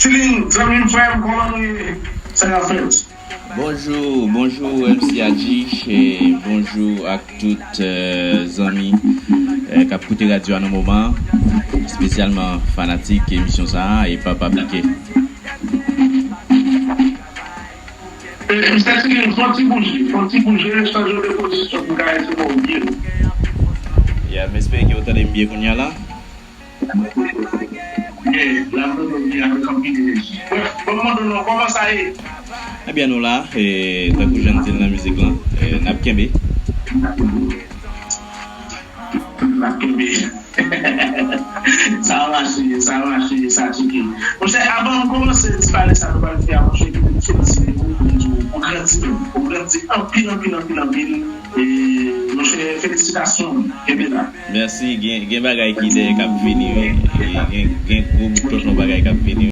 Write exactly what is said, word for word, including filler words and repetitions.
Tilin, zanmi m, frè m, kòman nou ye? Sa k ap fèt? Bonjou, bonjou M C Adjich, e bonjou ak tout eh, zanmi eh, k ap koute radyo a nan moman an, espesyalman fanatik emisyon sa a e Papa Pike. Eh, Mister Tilin, fè yon ti bouje, fè yon ti bouje, chanje de pozisyon pou m ka resevwa w byen. Ya, m espere ke w tande m byen kounye a la. Byen, la m tande w byen avèk anpil enèji. Brèf, ban m mande w non, kòman sa ye? Ebyen, nou la, e, tankou jan n di l nan mizik lan, e, n ap kenbe. N ap kenbe. Sa mache, sa mache, sa tcheke. Monchè, avan m kòmanse ti pale sa nou pral fè a, monchè, ki te felisite w, pou di w, ou grandi menm, ou grandi anpil, anpil, anpil, anpil. E, monchè, felisitasyon, kenbe la. Mèsi, gen, gen bagay ki dèyè k ap vini, wi. E gen, gen gwo bout tonton bagay k ap vini, wi.